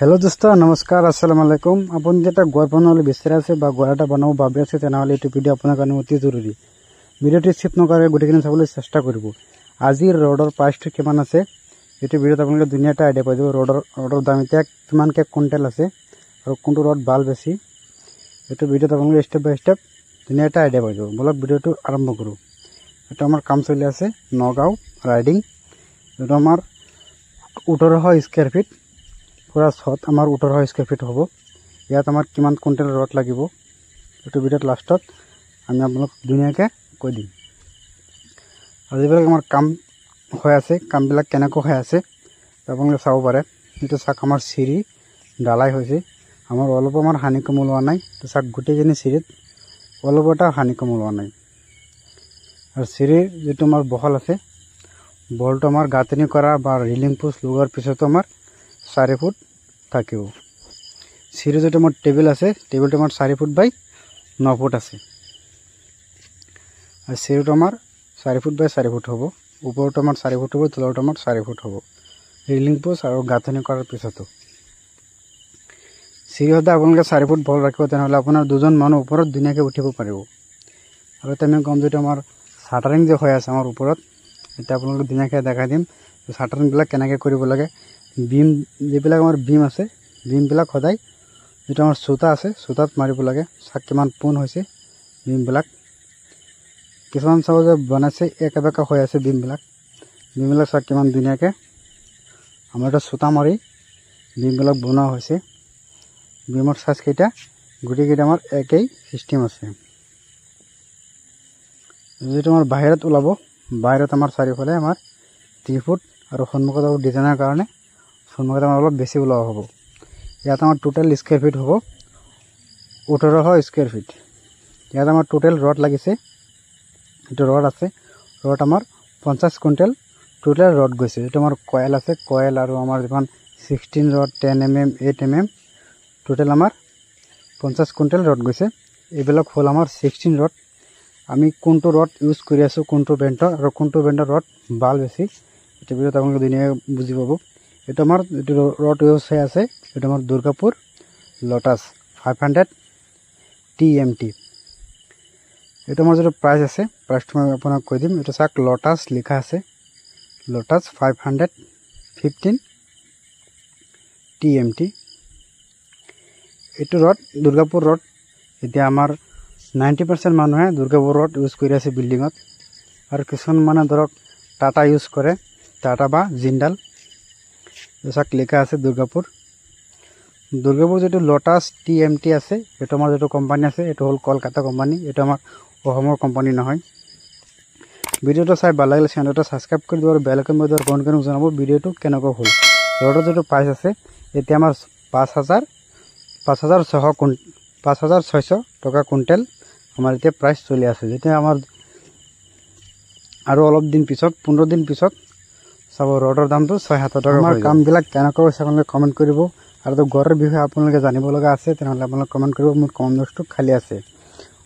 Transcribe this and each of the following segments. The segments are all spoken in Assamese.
হেল্ল' দোস্ত, নমস্কাৰ, আসসালামু আলাইকুম। আপুনি যেতিয়া ঘৰ বনাবলৈ বিচাৰি আছে বা ঘৰ এটা বনাব ভাবি আছে, তেনেহ'লে এইটো ভিডিঅ' আপোনাৰ কাৰণে অতি জৰুৰী। ভিডিঅ'টো স্কিপ নকৰাকৈ গোটেইখিনি চাবলৈ চেষ্টা কৰিব। আজিৰ ৰডৰ প্ৰাইচটো কিমান আছে, এইটো ভিডিঅ'ত আপোনালোকে ধুনীয়া এটা আইডিয়া পাই যাব। ৰডৰ দাম এতিয়া কিমানকৈ কুইণ্টেল আছে আৰু কোনটো ৰড ভাল বেছি, এইটো ভিডিঅ'ত আপোনালোকে ষ্টেপ বাই ষ্টেপ ধুনীয়া এটা আইডিয়া পাই যাব। ব'লক, ভিডিঅ'টো আৰম্ভ কৰোঁ। এইটো আমাৰ কাম চলি আছে নগাঁও ৰাইডিং। এইটো আমাৰ 1800 স্কুৱেৰ ফিট, পূৰা চত আমাৰ 1800 স্কুৱেৰ ফিট হ'ব। ইয়াত আমাৰ কিমান কুইণ্টেল ৰড লাগিব, এইটো ভিডিঅ'ত লাষ্টত আমি আপোনালোক ধুনীয়াকৈ কৈ দিম। আৰু যিবিলাক আমাৰ কাম হৈ আছে, কামবিলাক কেনেকৈ হৈ আছে আপোনালোকে চাব পাৰে। এইটো চাওক, আমাৰ চিৰি ঢালাই হৈছে, আমাৰ অলপ আমাৰ হানি কম ওলোৱা নাই। এইটো চাওক, গোটেইখিনি চিৰিত অলপ এটা হানি কম ওলোৱা নাই। আৰু চিৰিৰ যিটো আমাৰ বহল আছে, বহলটো আমাৰ গাঁথনি কৰা বা ৰিলিং পোষ্ট লগোৱাৰ পিছতো আমাৰ 4 ফুট থাকিব। চিৰি যিটো আমাৰ টেবুল আছে, টেবুলটো আমাৰ 4 ফুট বাই 9 ফুট আছে। আৰু চিৰিটো আমাৰ 4 ফুট বাই 4 ফুট হ'ব। ওপৰটো আমাৰ 4 ফুট হ'ব, তলৰটো আমাৰ 4 ফুট হ'ব, ৰিলিং পোষ্ট আৰু গাঁথনি কৰাৰ পিছতো। চিৰি সদায় আপোনালোকে 4 ফুট বহল ৰাখিব, তেনেহ'লে আপোনাৰ দুজন মানুহ ওপৰত ধুনীয়াকৈ উঠিব পাৰিব। আৰু এতিয়া আমি ক'ম যিটো আমাৰ চাটাৰিং যে হৈ আছে আমাৰ ওপৰত, এতিয়া আপোনালোকক ধুনীয়াকৈ দেখাই দিম চাটাৰিংবিলাক কেনেকৈ কৰিব লাগে। বিম যিবিলাক আমাৰ বিম আছে, বিমবিলাক সদায় যিটো আমাৰ চোতা আছে, চোতাত মাৰিব লাগে। চাওক কিমান পোন হৈছে বিমবিলাক। কিছুমান চাব যে বনাইছে একা বেকা হৈ আছে বিমবিলাক। বিমবিলাক চাওক কিমান ধুনীয়াকৈ আমাৰ এটা চোতা মাৰি বিমবিলাক বনোৱা হৈছে। বিমৰ চাইজকেইটা গোটেইকেইটা আমাৰ একেই চিষ্টেম আছে। যিটো আমাৰ বাহিৰত ওলাব, বাহিৰত আমাৰ চাৰিওফালে আমাৰ 3 ফুট আৰু সন্মুখত আৰু ডিজাইনৰ কাৰণে সন্মুখত আমাৰ অলপ বেছি ওলোৱা হ'ব। ইয়াত আমাৰ টোটেল স্কুৱেৰ ফিট হ'ব 1800 স্কুৱেৰ ফিট। ইয়াত আমাৰ টোটেল ৰড লাগিছে, এইটো ৰড আছে, ৰড আমাৰ 50 কুইণ্টেল টোটেল ৰড গৈছে। এইটো আমাৰ কয়েল আছে, কয়েল আৰু আমাৰ যিমান 16 ৰড, 10 mm, 8 mm, টোটেল আমাৰ 50 কুইণ্টেল ৰড গৈছে। এইবিলাক হ'ল আমাৰ 16 ৰড। আমি কোনটো ৰড ইউজ কৰি আছোঁ, কোনটো ব্ৰেণ্ডৰ আৰু কোনটো ব্ৰেণ্ডৰ ৰড ভাল বেছি, এইটো ভিডিঅ'ত আপোনালোকে ধুনীয়াকৈ বুজি পাব। এইটো আমাৰ যিটো ৰড ইউজ হৈ আছে, এইটো আমাৰ দুৰ্গাপুৰ লটাছ 500 TMT। এইটো আমাৰ যিটো প্ৰাইচ আছে, প্ৰাইচটো মই আপোনাক কৈ দিম। এইটো চাওক, লটাছ লিখা আছে, লটাছ 515 TMT। এইটো ৰড দুৰ্গাপুৰ ৰড। এতিয়া আমাৰ 90% মানুহে দুৰ্গাপুৰ ৰড ইউজ কৰি আছে বিল্ডিঙত, আৰু কিছুমান মানে ধৰক টাটা ইউজ কৰে, টাটা বা জিন্দাল। চাওক লিখা আছে দুৰ্গাপুৰ। দুৰ্গাপুৰ যিটো লটাছ TMT আছে, এইটো আমাৰ যিটো কোম্পানী আছে, এইটো হ'ল কলকাতা কোম্পানী, এইটো আমাৰ অসমৰ কোম্পানী নহয়। ভিডিঅ'টো চাই ভাল লাগিলে চেনেলটো ছাবস্ক্ৰাইব কৰি দিব আৰু বেল আইকন বজাই কমেণ্ট কৰি জনাব ভিডিঅ'টো কেনেকুৱা হ'ল। ৰডৰ যিটো প্ৰাইচ আছে, এতিয়া আমাৰ 5600 টকা কুইণ্টেল আমাৰ এতিয়া প্ৰাইচ চলি আছে। যেতিয়া আমাৰ আৰু অলপ দিন পিছত, 15 দিন পিছত চাব ৰডৰ দামটো 6-7 টকা। আমাৰ কামবিলাক কেনেকুৱা হৈছে আপোনালোকে কমেণ্ট কৰিব। আৰু ঘৰৰ বিষয়ে আপোনালোকে জানিব লগা আছে, তেনেহ'লে আপোনালোকে কমেণ্ট কৰিব। মোৰ কমেণ্ট বক্সটো খালী আছে।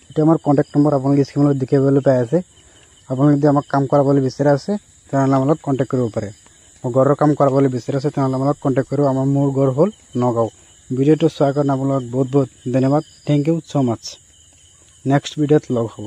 এতিয়া আমাৰ কণ্টেক্ট নম্বৰ আপোনালোকে স্ক্ৰীণত দেখিবলৈ পাই আছে। আপোনালোকে যদি আমাক কাম কৰাবলৈ বিচাৰি আছে, তেনেহ'লে আমাৰ লগত কণ্টেক্ট কৰিব পাৰে। ঘৰৰ কাম কৰাবলৈ বিচাৰি আছে, তেনেহ'লে আমাৰ লগত কণ্টেক্ট কৰিব। মোৰ ঘৰ হ'ল নগাঁও। ভিডিঅ'টো চোৱাৰ কাৰণে আপোনালোকক বহুত বহুত ধন্যবাদ। Thank you so much. Next ভিডিঅ'ত লগ হ'ব।